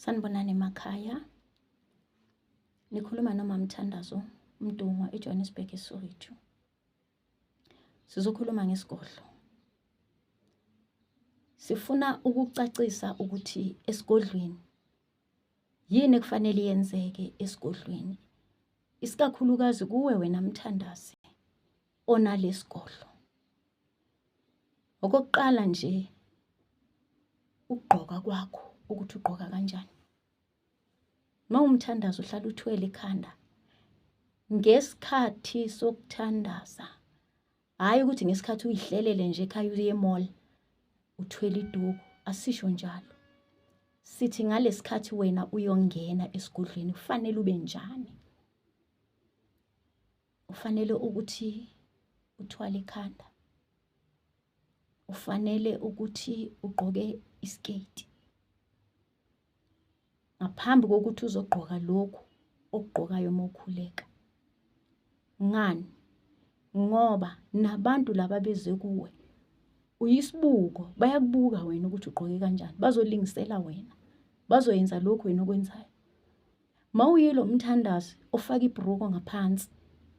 Sanibonani emakhaya. Nikhuluma noMamthandazo Mntungwa eJohannesburg eSoweto. Sizokhuluma ngesigodlo. Sifuna ukucacisa ukuthi esigodlweni yini ekufanele yenzeke esigodlweni. Isikakhulukazi kuwe wena mthandazi onalesigodlo. Okokuqala nje ukugqoka kwakho ukuthi ugqoka kanjani. Uma umthandazo uhlala uthwele ikhanda ngesikhathi sokuthandaza, hhayi ukuthi ngesikhathi uyihlelele nje ekhaya uye e-mall uthwele iduku, asisho njalo. Sithi ngalesikhathi wena uyongena esigodlweni kufanele ube njani? Ufanele ukuthi uthwale ikhanda, ufanele ukuthi ugqoke isiketi ngaphambi kokuthi uzogqoka lokhu okugqokayo uma ukhuleka. Ngani? Ngoba nabantu laba beze kuwe uyisibuko, bayakubuka wena ukuthi ugqoke kanjani, bazolingisela wena, bazoyenza lokhu wena okwenzayo. Mawuyilo mthandazi ofaka ibhruko ngaphansi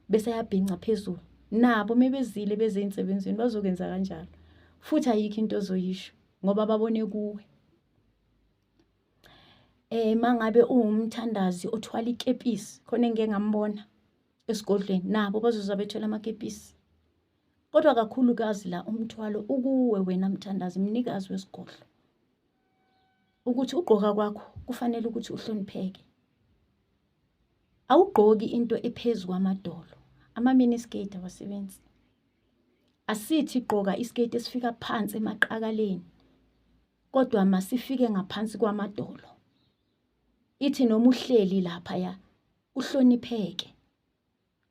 bese ayabhinca phezulu, nabo mebezile beze ensebenzini bazokwenza kanjalo. Futhi ayikho into ozoyisho ngoba babone kuwe. Mangabe uwumthandazi othwala ikepisi, khona engike ngambona esigodlweni, nabo bazoza bethwele amakepisi. Kodwa kakhulukazi la umthwalo ukuwe wena mthandazi, mnikazi wesigodlo. Ukuthi ugqoka kwakho kufanele ukuthi uhlonipheke. Awugqoki into ephezu kwamadolo. Ama-mini skirt awasebenzi. Asithi gqoka isiketi esifika phansi emaqakaleni, kodwa masifike ngaphansi kwamadolo. Ithi noma uhleli laphaya uhlonipheke.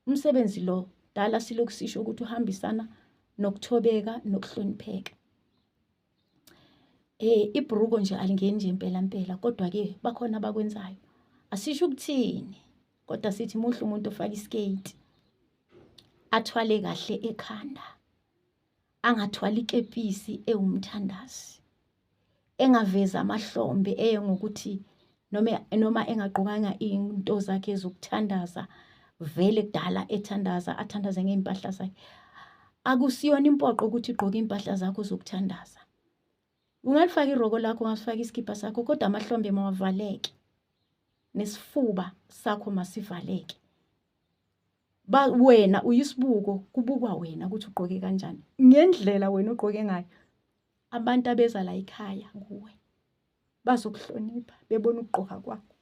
Umsebenzi lo dala silokhu sisho ukuthi uhambisana nokuthobeka nokuhlonipheka. Ibhruko nje alingeni nje impela mpela kodwa ke bakhona abakwenzayo. Asisho ukuthini kodwa sithi muhle umuntu ofaka isiketi athwale kahle ekhanda, angathwali ikepisi ewumthandazi, engavezi amahlombe eye ngokuthi noma engagqokanga iy'nto zakhe zokuthandaza vele kudala ethandaza athandaze ngey'mpahla zakhe. Akusiyona impoqo ukuthi ugqoke iy'mpahla zakho zokuthandaza. Ungalifaka iroko lakho, ungasifaka isikibha sakho kodwa amahlombe mawavaleke nesifuba sakho masivaleke. Ba wena uyisibuko, kubukwa wena ukuthi ugqoke kanjani. Ngendlela wena ogqoke ngayo, abantu abeza la ekhaya kuwe bazokuhlonipha bebona ukugqoka kwakho.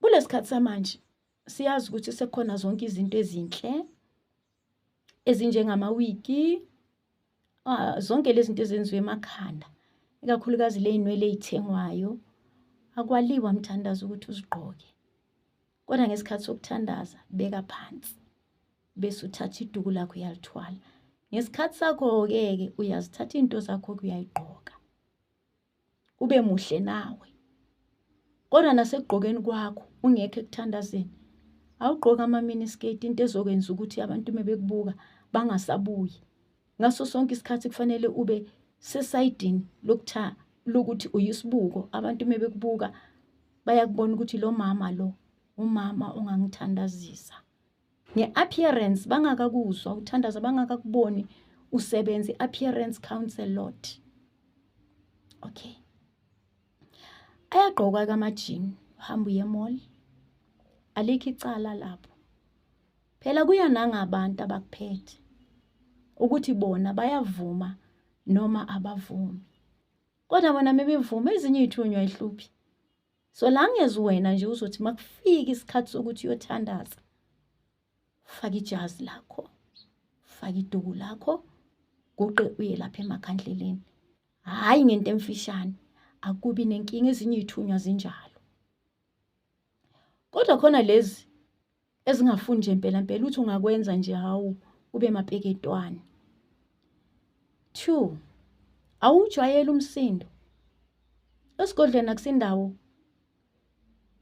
Kulesikhathi samanje siyazi ukuthi sekukhona zonke izinto ezinhle ezinjengamawigi, zonke lezi zinto ezenziwa emakhanda, ikakhulukazi ley'nwele ey'thengwayo. Akwaliwa mthandazo ukuthi uzigqoke, kodwa ngesikhathi sokuthandaza beka phansi bese uthatha iduku lakho uyalithwala. Ngesikhathi sakho-ke ke uyazithatha iy'nto zakho-ke uyayigqoka, ube muhle nawe. Kodwa nasekugqokeni kwakho ungekho ekuthandazeni, awugqoke ama-mini skirt, into ezokwenza ukuthi abantu uma bekubuka bangasabuyi. Ngaso sonke isikhathi kufanele ube sesayidini lokuthi uyisibuko, abantu uma bekubuka bayakubona ukuthi lo mama lo umama ongangithandazisa. Nge-appearance bangakakuzwa uthandaza, bangakakuboni usebenza, i-appearance counts a lot. Okay. Ayagqokwa-ke amajini, uhambe uye e-mall, alikho icala lapho. Phela kuya nangabantu abakuphethe ukuthi bona bayavuma noma abavumi. Kodwa bona mebevuma ezinye iy'thunywa ay'hluphi. So la ngezi wena nje uzothi makufika isikhathi sokuthi uyothandaza, faka ijazi lakho, faka iduku lakho, guqe uye lapha emakhandleleni. Hhayi ngento emfishane, akubi nenkinga, ezinye iy'thunywa zinjalo. Kodwa khona lezi ezingafuni nje impela mpela uthi ungakwenza nje hawu ube mapeketwane. 2, awujwayele umsindo. Esigodlweni akusindawo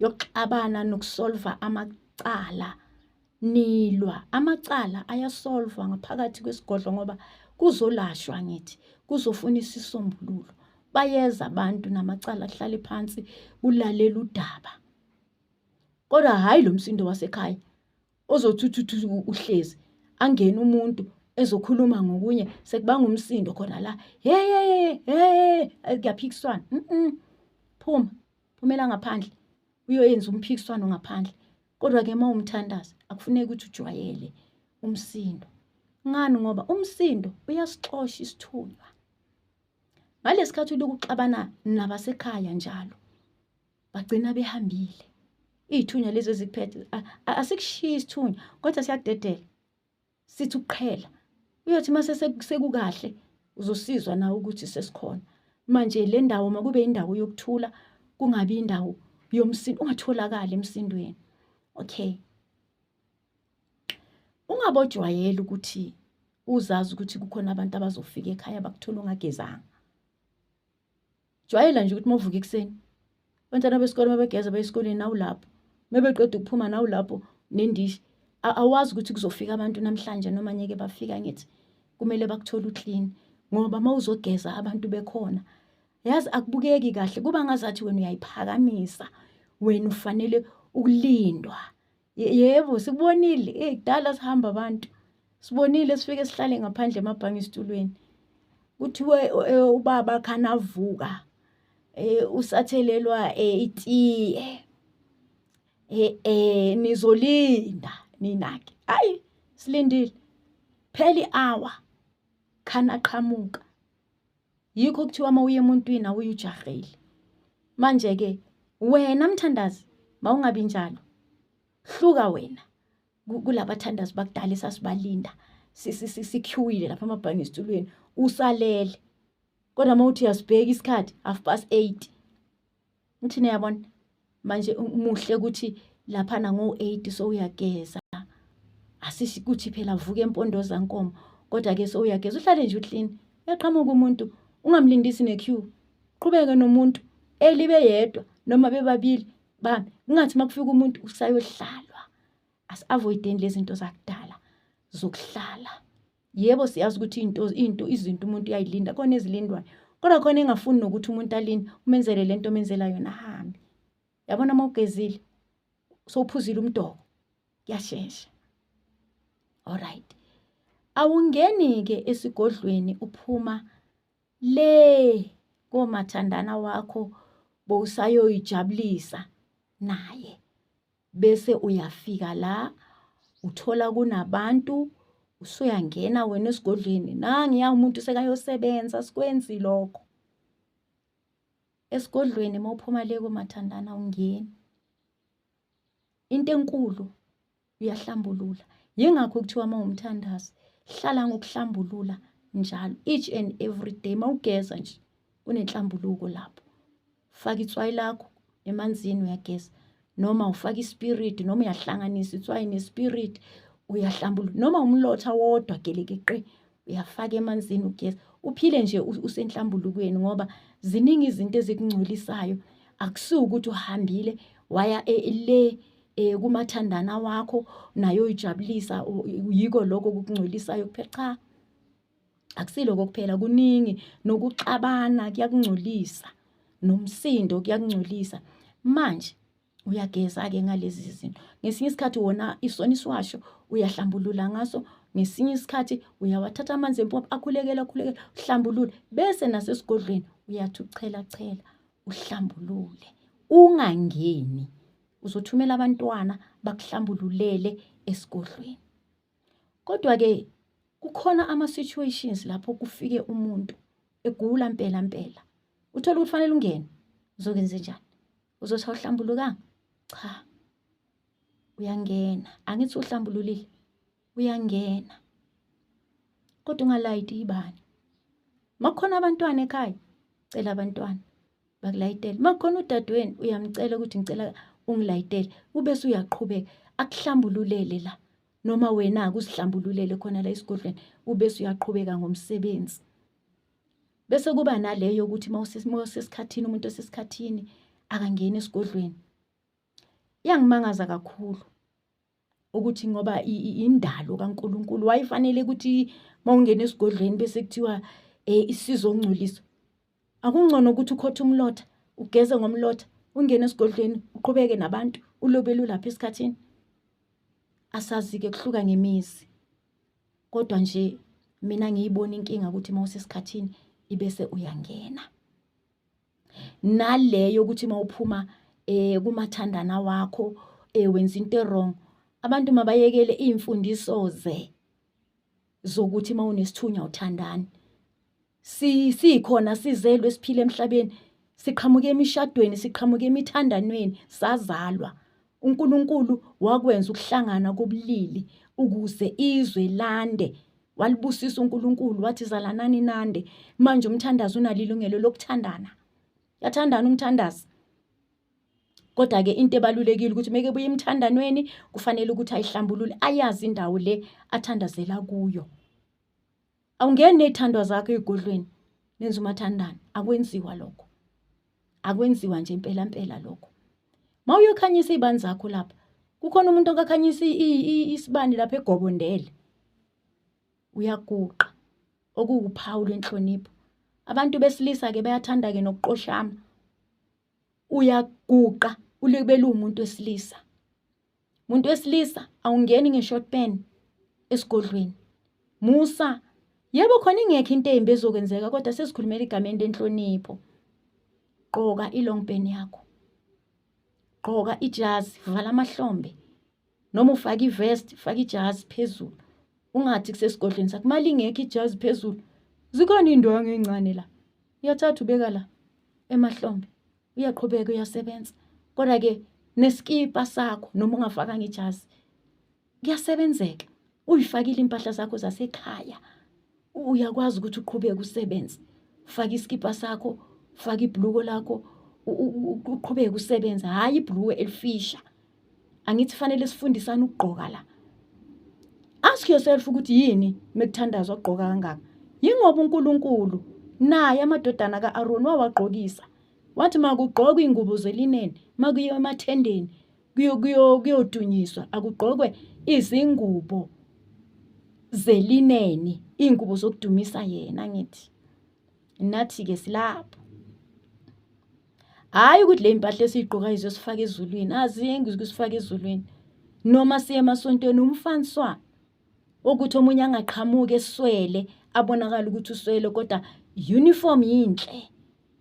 yokuxabana nokusolva amacala, nilwa. Amacala ayasolvwa ngaphakathi kwesigodlo ngoba kuzolashwa ngithi, kuzofuna isisombululo. Bayeza abantu namacala kuhlale phansi kulalela udaba. Kodwa hhayi lo msindo wasekhaya ozothi uthi uhlezi angene umuntu ezokhuluma ngokunye sekubanga umsindo khona la hey hey hey kuyaphikiswana. Phuma, phumela ngaphandle uyoyenza umphikiswano ngaphandle. Kodwa-ke uma umthandazi akufuneki ukuthi ujwayele umsindo. Ngani? Ngoba umsindo uyasixosha isithunywa. Ngalesikhathi ulokhu uxabana nabasekhaya njalo, bagcina behambile. Iy'thunywa lezi ezikuphethe asikushiyi isithunywa kodwa siyakudedela, sithi ukuqhela. Uyothi uma sekukahle uzosizwa nawe ukuthi sesikhona. Manje le ndawo makube indawo yokuthula, kungabi indawo yomsindo, ungatholakali emsindweni. Okay. Ungabojwayela ukuthi uzazi ukuthi kukhona abantu abazofika ekhaya bakuthola ungagezanga. Jwayela nje ukuthi uma uvuka ekuseni, abantwana besikole uma begeza baye esikoleni nawe ulapho. Uma beqeda ukuphuma nawe ulapho nendishi. Awazi ukuthi kuzofika abantu namhlanje noma ngeke bafika ngithi kumele bakuthole uclean ngoba uma uzogeza abantu bekhona yazi akubukeki kahle kuba ngazathi wena uyayiphakamisa wena ufanele ukulindwa. Yebo, sikubonile. Eyi, kudala sihamba abantu. Sibonile sifike sihlale ngaphandle emabhange esitulweni. Kuthiwe ubaba khana avuka usathelelwa itiye. Nizolinda nina-ke. Hhayi, silindile. Phela i-hour khana aqhamuka. Yikho kuthiwa uma uya emuntwini awuye ujahile. Manje-ke wena mthandazi mawungabi njalo. Hluka wena kulabathandazi bakudala esasibalinda sikhiwile lapha amabhange esitulweni usalele. Kodwa uma uthi uyasibheka isikhathi 8:30. Ngithi niyabona manje muhle ukuthi laphana ngo-8 sowuyageza. Asisho ukuthi phela vuka empondo zankomo kodwa ke sowuyageza uhlale nje uclean. Uyaqhamuka umuntu ungamlindisi ne-queue. Qhubeke nomuntu elibe yedwa noma bebabili bami. Kungathi makufika umuntu usayohlalwa. Asi-avoideni lezi zinto zakudala zokuhlala. Yebo siyazi ukuthi into izinto umuntu uyayilinda khona ezilindwayo. Kodwa khona engafuni nokuthi umuntu alinde umenzele lento omenzela yona ahambe. Yabona uma ugezile sowuphuzile umdoko kuyashesha. Alright. Awungeni-ke esigodlweni uphuma le komathandana wakho bowusayoyijabulisa naye. Bese uyafika la uthola kunabantu usuyangena wena esigodlweni nangiya umuntu sekayosebenza sikwenzi lokho. Esigodlweni uma uphuma le komathandana awungeni. Into enkulu uyahlambulula. Yingakho kuthiwa uma uwumthandazi hlala ngokuhlambulula njalo each and every day. Uma ugeza nje kunenhlambuluko lapho. Faka itswayi lakho emanzini uyageza noma ufaka ispirit noma uyahlanganisa itswayi nespirit uyahlambulula noma umlotha wodwa gelekeqe uyafaka emanzini ugeza uphile nje usenhlambulukweni ngoba ziningi izinto ezikungcolisayo. Akusiwo ukuthi uhambile waya le kumathandana wakho naye uyijabulisa yiko lokho okukungcolisayo kuphela. Cha, akusiloko kuphela, kuningi nokuxabana kuyakungcolisa nomsindo kuyakungcolisa. Manje uyageza-ke ngalezi zinto. Ngesinye isikhathi wona isona isiwasho uyahlambulula ngaso, ngesinye isikhathi uyawathatha amanzi empompi akhulekele akhulekele uhlambulule, bese nasesigodlweni uyathi uchela chela uhlambulule ungangeni. Uzothumela abantwana bakuhlambululele esigodlweni. Kodwa-ke kukhona ama-situations lapho kufike umuntu egula mpela mpela. Uthole ukuthi fanele ungene. Uzokwenze njani? Uzothi awuhlambulukanga? Cha. Uyangena. Angithi uhlambululile. Uyangena. Kodwa ungalayiti ibani. Makukhona abantwana ekhaya, cela abantwana bakulayitele. Makukhona udadewenu uyamcela ukuthi ngicela ungilayitele, ubese uyaqhubeka akuhlambululele la. Noma wena-ke uzihlambululele khona la esigodlweni, ubese uyaqhubeka ngomsebenzi. Bese kuba naleyo ukuthi uma usesikhathini, umuntu osesikhathini akangeni esigodlweni. Iyangimangaza kakhulu ukuthi ngoba indalo kaNkulunkulu wayefanele ukuthi uma ungena esigodlweni bese kuthiwa isizongcoliswa. Akungcono ukuthi ukhothe umlotha, ugeze ngomlotha, ungene esigodlweni, uqhubeke nabantu, ulobele ulapha esikhathini. Asazi-ke kuhluka ngemizi. Kodwa nje mina ngiyibona inkinga ukuthi uma usesikhathini ibese uyangena. Naleyo ukuthi uma uphuma kumathandana wakho wenza into e-wrong. Abantu mabayekele iy'mfundiso ze zokuthi uma unesithunywa awuthandani. Sikhona sizelwe siphila emhlabeni, siqhamuke emishadweni, siqhamuke emithandanweni, sazalwa. UNkulunkulu wakwenza ukuhlangana kobulili ukuze izwe lande. Walibusisa uNkulunkulu wathi zalanani nande. Manje umthandazo unalo ilungelo lokuthandana. Yathandana umthandazo. Kodwa-ke into ebalulekile ukuthi meke buye emthandanweni kufanele ukuthi ayihlambulule, ayazi indawo le athandazela kuyo. Awungeni ney'thandwa zakho ey'godlweni nenze umathandana, akwenziwa lokho. Akwenziwa nje impela mpela lokho. Uma uyokhanyisa iy'bani zakho lapha, kukhona umuntu okakhanyisa isibani lapha egobondele. Uyaguqa, okuwuphawu lwenhlonipho. Abantu besilisa-ke bayathanda-ke nokuqoshama. Uyaguqa ulibele uwumuntu wesilisa. Muntu wesilisa awungeni nge-short pen esigodlweni. Musa, yebo khona ingekho into embi ezokwenzeka kodwa sesikhulumela egameni lenhlonipho. Gqoka i-long pen yakho. Gqoka ijazi, vala amahlombe. Noma ufake i-vest, faka ijazi phezulu. Ungathi kusesigodlweni sakho, uma lingekho ijazi phezulu, zikhona iy'ndwangu ey'ncane la. Uyathatha ubeka la emahlombe. Uyaqhubeka uyasebenza. Kodwa-ke neskipa sakho noma ungafakanga ijazi kuyasebenzeka. Uyifakile impahla zakho zasekhaya uyakwazi ukuthi uqhubeke usebenze. Ufake iskipa sakho, ufake ibhuluko lakho, uqhubeke usebenze, hhayi ibhuluko elifisha. Angithi fanele sifundisane ukugqoka la. Ask yourself ukuthi yini mekuthandazwa ukugqoka kangaka. Yingoba uNkulunkulu naye amadodana ka-Aroni wawagqokisa. Wathi makugqokwe iy'ngubo zelineni, makuyiwa emathendeni, kuyodunyiswa, akugqokwe izingubo zelineni, iy'ngubo zokudumisa yena ngithi. Nathi-ke silapho. Hhayi ukuthi le mpahla esiyigqokayo izosifaka ezulwini, aziyengi ukusifaka ezulwini. Noma siye emasontweni umfaniswano wokuthi omunye angaqhamuki eswele, abonakale ukuthi uswele kodwa uniform yinhle.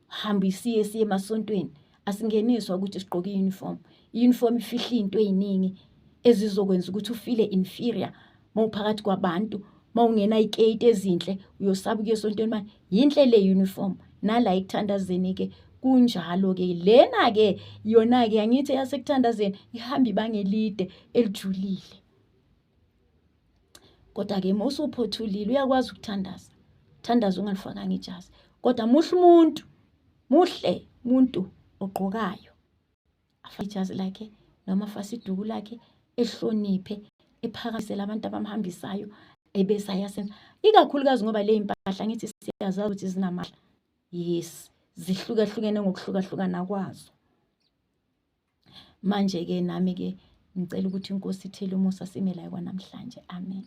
Hamba isiye siye emasontweni, asingeniswa ukuthi sigqoke i-uniform. I-uniform ifihla iy'nto ey'ningi ezizokwenza ukuthi ufile inferior mawuphakathi kwabantu. Mawungena iy'keti ezinhle uyosaba ukuya esontweni manje yinhle le uniform. Nala ekuthandazeni-ke kunjalo-ke. Lena-ke yona-ke angithi eyasekuthandazeni ihamba ibanga elide elijulile. Kodwa-ke uma usuphothulile uyakwazi ukuthandaza. Thandaza ungalifakanga ijazi. Kodwa muhle umuntu, muhle umuntu ogqokayo. Afake ijazi lakhe noma afase iduku lakhe ehloniphe ephakamisele abantu abamhambisayo ebese ayasenza. Ikakhulukazi ngoba le mpahla ngithi siyazazi ukuthi zinamandla. Yes, zihlukahlukene ngokuhlukahlukana kwazo. Manje-ke nami-ke ngicela ukuthi iNkosi ithele umusa sime la kwanamhlanje. Amen.